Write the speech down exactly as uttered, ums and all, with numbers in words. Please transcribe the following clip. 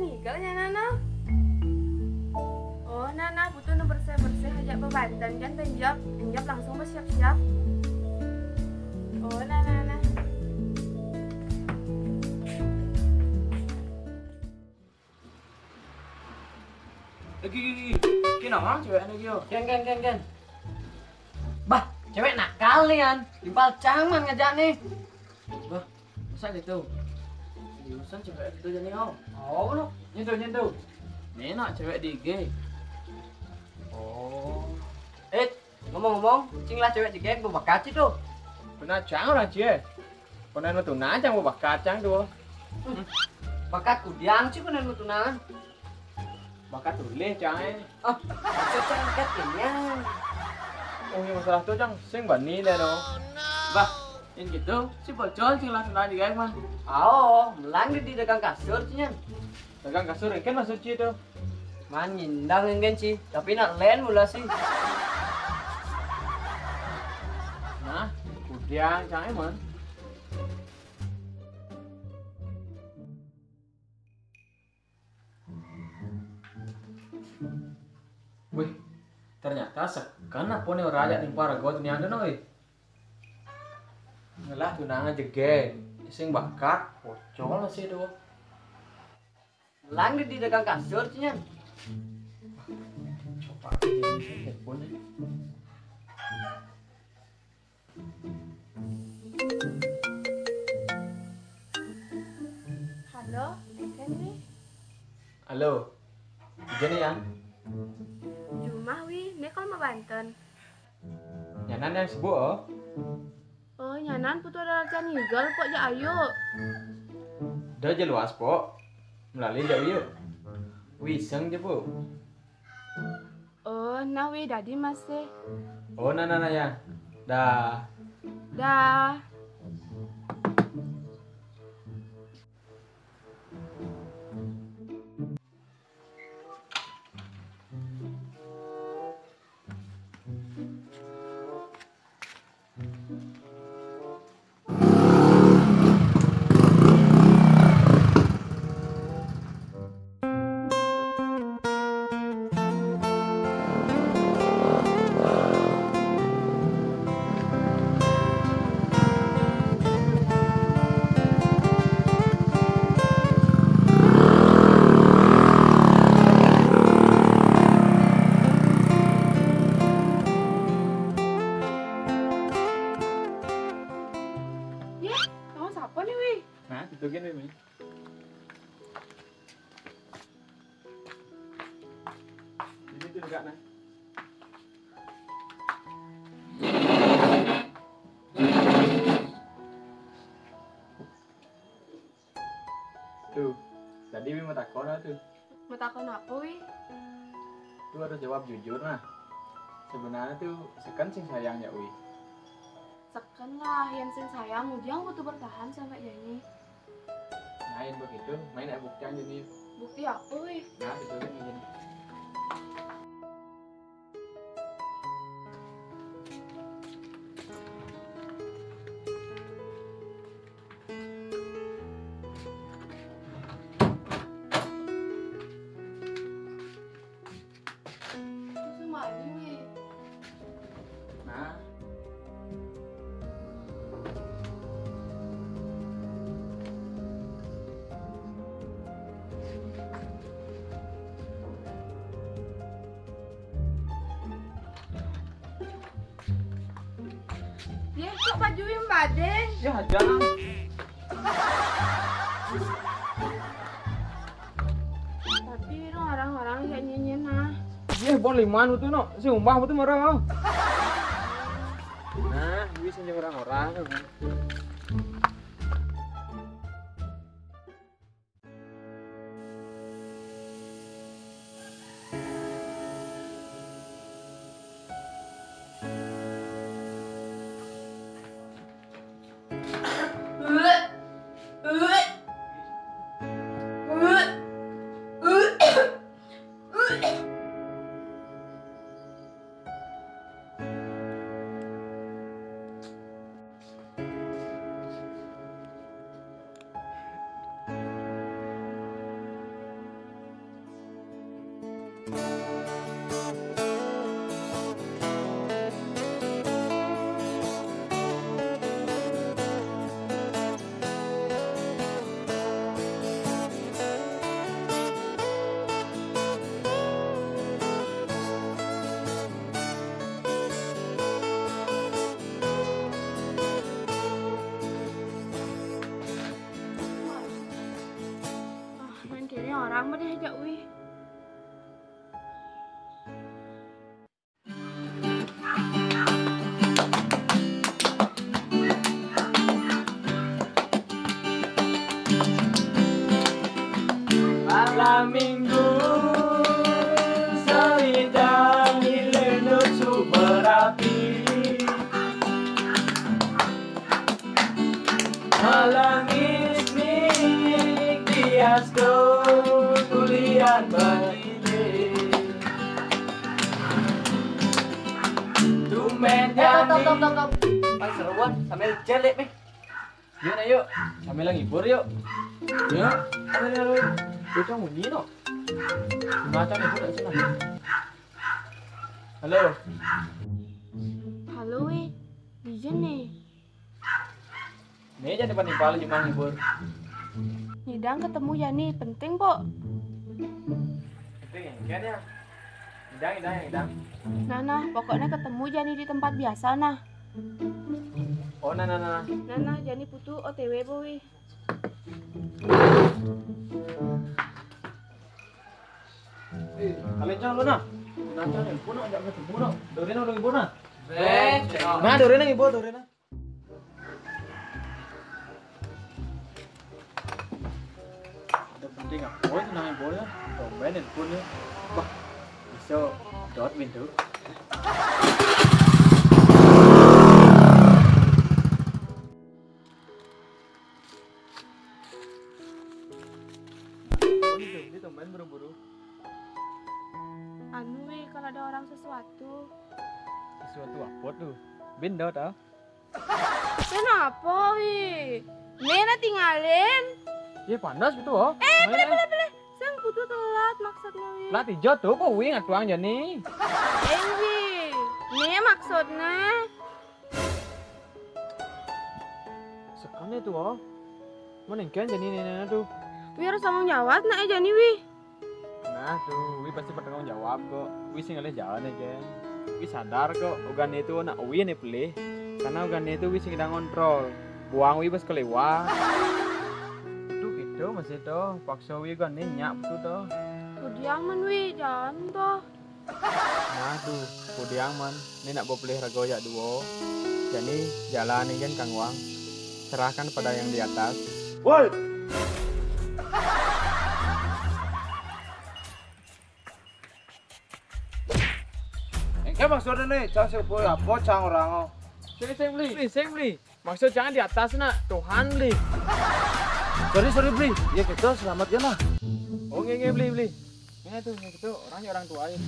Ngigel nya Nana. Oh, Nana butuh nu bersih-bersih, ajak bebanten kan, benjep, benjep langsung bersiap-siap. Oh, Nana, Nana. Lagi, lagi, lagi. Kena orang cewek lagi yo. Gen, gen, gen, gen. Bah, cewek nakal nih kan. Timpal cang man ngajak nih. Bah, masa gitu? Seriusan cewek gitu jadi, oh. Oh, lu nyentuh, nyentuh. Nih nak cewek di I G. Oh. Eh, ngomong-ngomong, cing lah cewek di I G bebakat sih tuh. Pernah cang orang cie. Pernah nonton aja mau bakat cang tuh. Hmm. Bakat kudiang sih pernah nonton. Bakat tulis cang eh. Ah, maksud cang bakat ini. Oh, ini masalah tuh cang sing bani deh no. Bah, yang gitu si bocor sing langsung aja guys mah. Oh, melang di dagang kasur cing. Dagang kasur kan maksud ci tuh. Man nyindang enggen sih, tapi nak len mula sih. Nah, kudiang cang emang. Wih, ternyata seken apa nih raja timpar gue ternyata no, eh. Ngelah tunangan jegen, sing bakat, pocol sih tuh. Lang di dagang kasur cing. Coba aja ini telepon ya. Halo, Eken nih. Halo. Ijin nih ya. Jumah wi, nih kalau mau Banten. Nyanan yang sibuk oh. Oh, nyanan putu ada latihan ngigel pok ja ayo. Dah jeluas pok. Melalui ja yuk. Wiseng je pok. Oh, nah wi dadi masih. Oh, nah nah nah ya. Dah. Dah. Yeh, kamu siapa nih, Wi? Nah, tutugin, Wi. Ini tuh dekat nah. Tuh, tadi Wi mau takon lah tuh. Mau takon apa, Wi? Tuh harus jawab jujur nah. Sebenarnya tuh seken sing sayang ya Wi. Seken lah, yang sing sayang, ujang butuh bertahan sampai jadi. Nah, yang begitu, main ya bukti aja nih. Bukti apa, Wi? Nah, betul kan ini. Yeh, kok baju yang badeng? Ya, jangan. Tapi orang-orang yang nyanyi nah. Yeh, bon liman betul no. Si umbah betul marah. Nah, bisa orang-orang. Ini orang mah diajak, wih. Malam minggu, selidang hilir nusuk berapi. Malam ismik di asto tulian berdiri. Tumben. Eh, tom, tom, tom, tom, tom. Paling seruan sambil jelek nih. Yuk, nah, yuk. Sambil ngibur, yuk. Ya, ayo, ayo, ayo. Itu yang bunyi, no. Macam itu tak sih, nah. Halo. Halo, weh. Dijen nih. Nih, jadi depan impal cuma ngibur. Ngidang ketemu Yani, penting, Pok. Penting ya, kan ya? Ngidang, ngidang, ngidang. Nah, nah, pokoknya ketemu Yani di tempat biasa, nah. Oh, nah, nah, nah. Nah, nah, Yani putu O T W, boy. Eh, kalian jangan lu, nah. Nah, jangan, gua nak ajak ketemu, nah. Dorena udah ngibur, nah. Nah, Dorena ngibur, Dorena. Ada penting apa? Oh, tenang, boy, ya. Tumben nelpon, ya. Wah, bisa dot pintu. Oh, ini tumben buru-buru. Anu, weh, kalau ada orang sesuatu. Sesuatu apa tuh? Bin, tau, tau? Kenapa, weh? Nena tinggalin. Ya, panas gitu, oh. Eh, pilih, pilih, pilih. Sang putu telat maksudnya, weh. Lah, tijo tuh, kok weh ngatuang jani? Eh, weh. Nih maksudnya. Sekarang itu, oh. Mana yang kian jani nenek tuh? Weh harus tanggung jawab, nak, eh, jani, weh. Nah, tuh, Wi pasti bertanggung jawab kok. Wi sih ngalih jalan ya, Ken. Wi sadar kok, ugane itu nak Wi nih pelih. Karena ugane itu Wi sing ngontrol. Buang Wi pas keliwat. Tuh gitu masih tuh, paksa Wi ugane nyak tuh tuh. Kudiang man, Wi, jalan tuh. Nah, tuh, kudiang man. Ini nak bawa pelih rego jak duo. Jadi, jalan nih, Ken, Kang Wang. Serahkan pada yang di atas. Woi! Engke maksudnya nih, cang sing boy apa, cang orang, oh. Sing, sing, beli. Sing, sing, beli. Maksud jangan di atas, nak. Tuhan, beli. Sorry, sorry, beli. Ya, gitu, selamat ya, nah. Oh, nggih, nggih, beli, beli. Ini tuh, ini tuh, orangnya orang tua ya.